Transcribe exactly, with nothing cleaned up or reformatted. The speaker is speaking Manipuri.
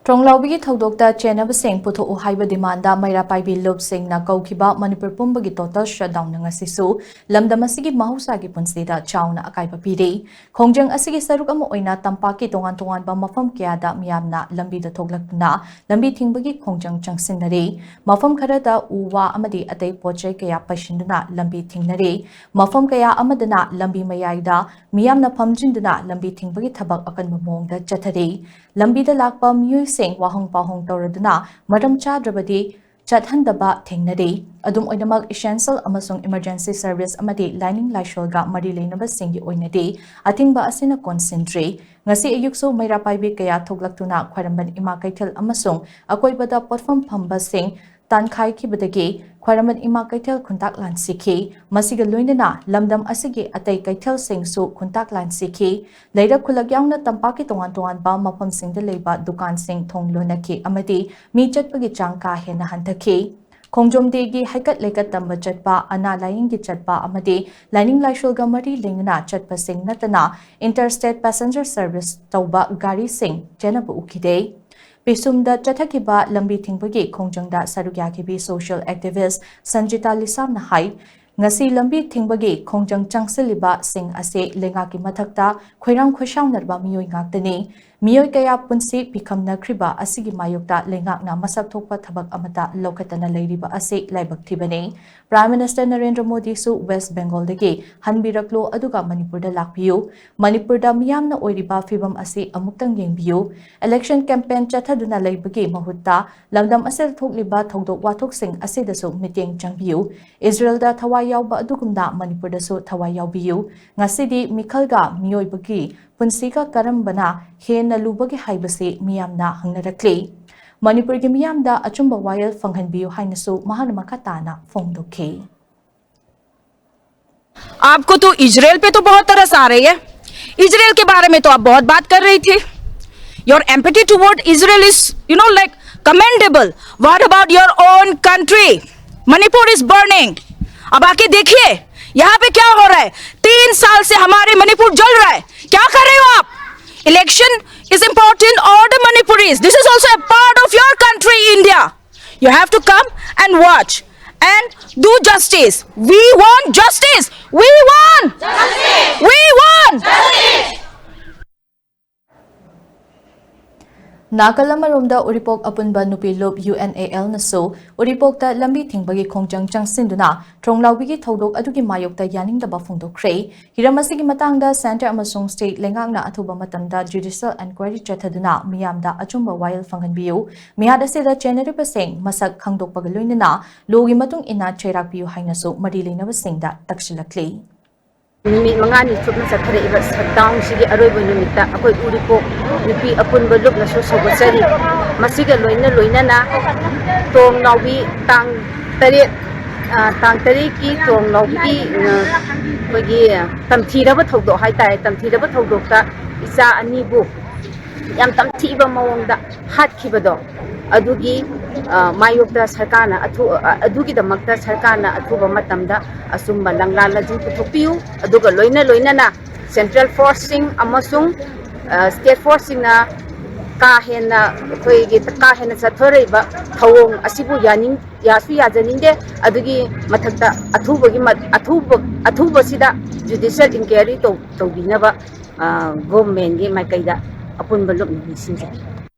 ꯊꯣꯡꯂꯥꯎꯕꯤꯒꯤ ꯊꯧꯗꯣꯛꯇ ꯆꯦꯟꯅꯕꯁꯤꯡ ꯄꯨꯊꯣꯛꯎ ꯍꯥꯏꯕ ꯗꯤꯃꯥꯟꯗ ꯃꯩꯔꯥ ꯄꯥꯏꯕꯤ ꯂꯨꯞꯁꯤꯡꯅ ꯀꯧꯈꯤꯕ ꯃꯅꯤꯄꯨꯔ ꯄꯨꯝꯕꯒꯤ ꯇꯣꯇꯜ ꯁꯠꯗꯥꯎꯟꯅ ꯉꯁꯤꯁꯨ ꯂꯝꯗꯝ ꯑꯁꯤꯒꯤ ꯃꯍꯧꯁꯥꯒꯤ ꯄꯨꯟꯁꯤꯗ ꯆꯥꯎꯅ ꯑꯀꯥꯏꯕ ꯄꯤꯔꯤ꯫ ꯈꯣꯡꯖꯪ ꯑꯁꯤꯒꯤ ꯁꯔꯨꯛ ꯑꯃ ꯑꯣꯏꯅ ꯇꯝꯄꯥꯛꯀꯤ ꯇꯣꯉꯥꯟ ꯇꯣꯉꯥꯟꯕ ꯃꯐꯝ ꯀꯌꯥꯗ ꯃꯤꯌꯥꯝꯅ ꯂꯝꯕꯤꯗ ꯊꯣꯛꯂꯛꯇꯨꯅ ꯂꯝꯕꯤ ꯊꯤꯡꯕꯒꯤ ꯈꯣꯡꯖꯪ ꯆꯪꯁꯤꯟꯅꯔꯤ꯫ ꯃꯐꯝ ꯈꯔꯗ ꯎ ꯋꯥ ꯑꯃꯗꯤ ꯑꯇꯩ ꯄꯣꯠ ꯆꯩ ꯀꯌꯥ ꯄꯩꯁꯤꯟꯗꯨꯅ ꯂꯝꯕꯤ ꯊꯤꯡꯅꯔꯤ꯫ ꯃꯐꯝ ꯀꯌꯥ ꯑꯃꯗꯅ ꯂꯝꯕꯤ ꯃꯌꯥꯏꯗ ꯃꯤꯌꯥꯝꯅ ꯐꯝꯖꯤꯟꯗꯨꯅ ꯂꯝꯕꯤ ꯊꯤꯡꯕꯒꯤ ꯊꯕꯛ ꯑꯀꯟꯕ ꯃꯑꯣꯡꯗ ꯆꯠꯊꯔꯤ꯫ ꯂꯝꯕꯤꯗ ꯂꯥꯛꯄ ꯃꯤꯑꯣꯏꯁꯤꯡ ꯋꯥꯍꯪ ꯄꯥꯎꯍꯪ ꯇꯧꯔꯗꯨꯅ ꯃꯔꯝ ꯆꯥꯗ꯭ꯔꯕꯗꯤ ꯆꯠꯍꯟꯗꯕ ꯊꯦꯡꯅꯔꯤ꯫ ꯑꯗꯨꯝ ꯑꯣꯏꯅꯃꯛ, essential ꯑꯃꯁꯨꯡ emergency service ꯑꯃꯗꯤ ꯂꯥꯏꯅꯤꯡ ꯂꯥꯏꯁꯣꯜꯒ ꯃꯔꯤ ꯂꯩꯅꯕꯁꯤꯡꯒꯤ ꯑꯣꯏꯅꯗꯤ ꯑꯊꯤꯡꯕ ꯑꯁꯤꯅ ꯀꯣꯟꯁꯤꯟꯗ꯭ꯔꯤ꯫ ꯉꯁꯤ ꯑꯌꯨꯛꯁꯨ ꯃꯩꯔꯥ ꯄꯥꯏꯕꯤ ꯀꯌꯥ ꯊꯣꯛꯂꯛꯇꯨꯅ ꯈ꯭ꯋꯥꯏꯔꯝꯕꯟ ꯏꯃꯥ ꯀꯩꯊꯦꯜ ꯑꯃꯁꯨꯡ ꯑꯀꯣꯏꯕꯗ ꯄꯣꯠꯐꯝ ꯐꯝꯕꯁꯤꯡ ꯇꯥꯟꯈꯥꯏꯈꯤꯕꯗꯒꯤ ꯈ꯭ꯋꯥꯏꯔꯝꯕꯟ ꯏꯃꯥ ꯀꯩꯊꯦꯜ ꯈꯨꯟꯇꯥꯛ ꯂꯥꯟꯁꯤꯈꯤ꯫ ꯃꯁꯤꯒ ꯂꯣꯏꯅꯅ ꯂꯝꯗꯝ ꯑꯁꯤꯒꯤ ꯑꯇꯩ ꯀꯩꯊꯦꯜꯁꯤꯡꯁꯨ ꯈꯨꯟꯇꯥꯛ ꯂꯥꯟꯁꯤꯈꯤ꯫ ꯂꯩꯔꯛ ꯈꯨꯜꯂꯛ ꯌꯥꯎꯅ ꯇꯝꯄꯥꯛꯀꯤ ꯇꯣꯉꯥꯟ ꯇꯣꯉꯥꯟꯕ ꯃꯐꯝꯁꯤꯡꯗ ꯂꯩꯕ ꯗꯨꯀꯥꯟꯁꯤꯡ ꯊꯣꯡ ꯂꯣꯟꯅꯈꯤ ꯑꯃꯗꯤ ꯃꯤ ꯆꯠꯄꯒꯤ ꯆꯥꯡ ꯀꯥ ꯍꯦꯟꯅ ꯍꯟꯊꯈꯤ꯫ ꯈꯣꯡꯖꯣꯝ ꯗꯦꯒꯤ ꯍꯩꯀꯠ ꯂꯩꯀꯠ ꯇꯝꯕ ꯆꯠꯄ, ꯑꯅꯥ ꯂꯥꯌꯦꯡꯒꯤ ꯆꯠꯄ ꯑꯃꯗꯤ ꯂꯥꯏꯅꯤꯡ ꯂꯥꯏꯁꯣꯜꯒ ꯃꯔꯤ ꯂꯩꯅꯅ ꯆꯠꯄꯁꯤꯡ ꯅꯠꯇꯅ interstate passenger service ꯇꯧꯕ ꯒꯥꯔꯤꯁꯤꯡ ꯆꯦꯟꯅꯕ ꯎꯈꯤꯗꯦ꯫ ꯄꯤꯁꯨꯝꯗ ꯆꯠꯊꯈꯤꯕ ꯂꯝꯕꯤ ꯊꯤꯡꯕꯒꯤ ꯈꯣꯡꯖꯪꯗ ꯁꯔꯨꯛ ꯌꯥꯈꯤꯕꯤ social activist ꯁꯟꯖꯤꯇꯥ ꯂꯤꯁꯥꯝꯅ ꯍꯥꯏ, ꯉꯁꯤ ꯂꯝꯕꯤ ꯊꯤꯡꯕꯒꯤ ꯈꯣꯡꯖꯪ ꯆꯪꯁꯤꯜꯂꯤꯕꯁꯤꯡ ꯑꯁꯤ ꯂꯩꯉꯥꯛꯀꯤ ꯃꯊꯛꯇ ꯈꯣꯏꯔꯥꯡ ꯈꯣꯏꯁꯥꯎꯅꯔꯕ ꯃꯤꯑꯣꯏ ꯉꯥꯛꯇꯅꯤ꯫ ꯃꯤꯑꯣꯏ ꯀꯌꯥ ꯄꯨꯟꯁꯤ ꯄꯤꯈꯝꯅꯈ꯭ꯔꯤꯕ ꯑꯁꯤꯒꯤ ꯃꯥꯌꯣꯛꯇ ꯂꯩꯉꯥꯛꯅ ꯃꯁꯛ ꯊꯣꯛꯄ ꯊꯕꯛ ꯑꯃꯠꯇ ꯂꯧꯈꯠꯇꯅ ꯂꯩꯔꯤꯕ ꯑꯁꯤ ꯂꯥꯏꯕꯛ ꯊꯤꯕꯅꯤ꯫ Prime Minister ꯅꯔꯦꯟꯗ꯭ꯔ ꯃꯣꯗꯤꯁꯨ West Bengalꯗꯒꯤ ꯍꯟꯕꯤꯔꯛꯂꯣ, ꯑꯗꯨꯒ ꯃꯅꯤꯄꯨꯔꯗ ꯂꯥꯛꯄꯤꯌꯨ꯫ ꯃꯅꯤꯄꯨꯔꯗ ꯃꯤꯌꯥꯝꯅ ꯑꯣꯏꯔꯤꯕ ꯐꯤꯕꯝ ꯑꯁꯤ ꯑꯃꯨꯛꯇꯪ ꯌꯦꯡꯕꯤꯌꯨ꯫ Election campaign ꯆꯠꯊꯗꯨꯅ ꯂꯩꯕꯒꯤ ꯃꯍꯨꯠꯇ ꯂꯝꯗꯝ ꯑꯁꯤꯗ ꯊꯣꯛꯂꯤꯕ ꯊꯧꯗꯣꯛ ꯋꯥꯊꯣꯛꯁꯤꯡ ꯑꯁꯤꯗꯁꯨ ꯃꯤꯠꯌꯦꯡ ꯆꯪꯕꯤꯌꯨ꯫ ꯏꯖꯔꯦꯜꯗ ꯊꯋꯥꯏ ꯌꯥꯎꯕ ꯑꯗꯨꯒꯨꯝꯅ ꯃꯅꯤꯄꯨꯔꯗꯁꯨ ꯊꯋꯥꯏ ꯌꯥꯎꯕꯤꯌꯨ꯫ ꯉꯁꯤꯗꯤ ꯃꯤꯈꯜꯒ ꯃꯤꯑꯣꯏꯕꯒꯤ ꯄꯨꯟꯁꯤꯒ ꯀꯔꯝꯕꯅ ꯍꯦꯟꯅ ꯂꯨꯕꯒꯦ ꯍꯥꯏꯕꯁꯤ ꯃꯤꯌꯥꯝꯅ ꯍꯪꯅꯔꯛꯂꯤ꯫ ꯃꯅꯤꯄꯨꯔꯒꯤ ꯃꯤꯌꯥꯝꯗ ꯑꯆꯨꯝꯕ ꯋꯥꯌꯦꯜ ꯐꯪꯍꯟꯕꯤꯌꯨ ꯍꯥꯏꯅꯁꯨ ꯃꯍꯥꯛꯅ ꯃꯈꯥ ꯇꯥꯅ ꯐꯣꯡꯗꯣꯛꯈꯤ꯫ आपको तो इजराइल पे तो बहुत तरस आ रही है। इजराइल के बारे में तो आप बहुत बात कर रही थी। Your empathy toward Israel is, you know, like, commendable. What about your own country? Manipur is burning. अब आके देखिए यहाँ पे क्या हो रहा है। तीन साल से हमारे मणिपुर जल रहा है। क्या कर रहे हो आप? Election is important or the Manipur This is also a part of your country, India. You have to come and watch and do justice. We want justice. We want justice. We want justice. ꯅꯥꯀꯜ ꯑꯃꯔꯣꯝꯗ ꯎꯔꯤꯄꯣꯛ ꯑꯄꯨꯟꯕ ꯅꯨꯄꯤ ꯂꯨꯞ UNAL ꯅꯁꯨ ꯎꯔꯤꯄꯣꯛꯇ ꯂꯝꯕꯤ ꯊꯤꯡꯕꯒꯤ ꯈꯣꯡꯖꯪ ꯆꯪꯁꯤꯟꯗꯨꯅ ꯊꯣꯡꯂꯥꯎꯕꯤꯒꯤ ꯊꯧꯗꯣꯛ ꯑꯗꯨꯒꯤ ꯃꯥꯌꯣꯛꯇ ꯌꯥꯅꯤꯡꯗꯕ ꯐꯣꯡꯗꯣꯛꯈ꯭ꯔꯦ꯫ ꯍꯤꯔꯝ ꯑꯁꯤꯒꯤ ꯃꯇꯥꯡꯗ centre ꯑꯃꯁꯨꯡ state ꯂꯩꯉꯥꯛꯅ ꯑꯊꯨꯕ ꯃꯇꯝꯗ judicial enquiry ꯆꯠꯊꯗꯨꯅ ꯃꯤꯌꯥꯝꯗ ꯑꯆꯨꯝꯕ ꯋꯥꯌꯦꯜ ꯐꯪꯍꯟꯕꯤꯌꯨ꯫ ꯃꯤꯍꯥꯠ ꯑꯁꯤꯗ ꯆꯦꯟꯅꯔꯤꯕꯁꯤꯡ ꯃꯁꯛ ꯈꯪꯗꯣꯛꯄꯒ ꯂꯣꯏꯅꯅ ꯂꯣꯒꯤ ꯃꯇꯨꯡ ꯏꯟꯅ ꯆꯩꯔꯥꯛ ꯄꯤꯌꯨ ꯍꯥꯏꯅꯁꯨ ꯃꯔꯤ ꯂꯩꯅꯕꯁꯤꯡꯗ ꯇꯛꯁꯤꯜꯂꯛꯂꯤ꯫ ꯅꯨꯃꯤꯠ ꯃꯉꯥꯅꯤ ꯆꯨꯞꯅ ꯆꯠꯊꯔꯛꯏꯕ shutdown ꯁꯤꯒꯤ ꯑꯔꯣꯏꯕ ꯅꯨꯃꯤꯠꯇ ꯑꯩꯈꯣꯏ ꯎꯔꯤꯄꯣꯛ ꯅꯨꯄꯤ ꯑꯄꯨꯟꯕ ꯂꯨꯞꯅꯁꯨ ꯁꯧꯒꯠꯆꯔꯤ꯫ ꯃꯁꯤꯒ ꯂꯣꯏꯅ ꯂꯣꯏꯅꯅ ꯇꯣꯡ ꯅꯥꯎꯕꯤ ꯇꯥꯡ ꯇꯔꯦꯠ, ꯑ, ꯇꯥꯡ ꯇꯔꯦꯠꯀꯤ ꯇꯣꯡ ꯅꯥꯎꯕꯤꯒꯤ, ꯑ, ꯑꯩꯈꯣꯏꯒꯤ ꯇꯝꯊꯤꯔꯕ ꯊꯧꯗꯣꯛ ꯍꯥꯏꯇꯥꯔꯦ, ꯇꯝꯊꯤꯔꯕ ꯊꯧꯗꯣꯛꯇ ꯏꯆꯥ ꯑꯅꯤꯕꯨ ꯌꯥꯝ ꯇꯝꯊꯤꯕ ꯃꯑꯣꯡꯗ ꯍꯥꯠꯈꯤꯕꯗꯣ, ꯑꯗꯨꯒꯤ, ꯑ, ꯃꯥꯌꯣꯛꯇ ꯁꯔꯀꯥꯔꯅ ꯑꯊꯨ-, ꯑ, ꯑꯗꯨꯒꯤꯗꯃꯛꯇ ꯁꯔꯀꯥꯔꯅ ꯑꯊꯨꯕ ꯃꯇꯝꯗ ꯑꯆꯨꯝꯕ ꯂꯪꯂꯥ ꯂꯖꯤꯡ ꯄꯨꯊꯣꯛꯄꯤꯌꯨ꯫ ꯑꯗꯨꯒ ꯂꯣꯏꯅ ꯂꯣꯏꯅꯅ central force ꯁꯤꯡ ꯑꯃꯁꯨꯡ, ꯑ, state force ꯁꯤꯡꯅ ꯀꯥ ꯍꯦꯟꯅ ꯑꯩꯈꯣꯏꯒꯤ ꯀꯥ ꯍꯦꯟꯅ ꯆꯠꯊꯔꯛꯏꯕ ꯊꯧꯑꯣꯡ ꯑꯁꯤꯕꯨ ꯌꯥꯅꯤꯡ-, ꯌꯥꯁꯨ ꯌꯥꯖꯅꯤꯡꯗꯦ꯫ ꯑꯗꯨꯒꯤ ꯃꯊꯛꯇ ꯑꯊꯨꯕꯒꯤ ꯃ-, ꯑꯊꯨꯕ, ꯑꯊꯨꯕꯁꯤꯗ judicial enquiry ꯇꯧ-, ꯇꯧꯕꯤꯅꯕ, ꯑ, government ꯀꯤ ꯃꯥꯏꯀꯩꯗ ꯑꯄꯨꯟꯕ ꯂꯨꯞꯅ ꯅꯤꯡꯁꯤꯡꯖꯔꯤ꯫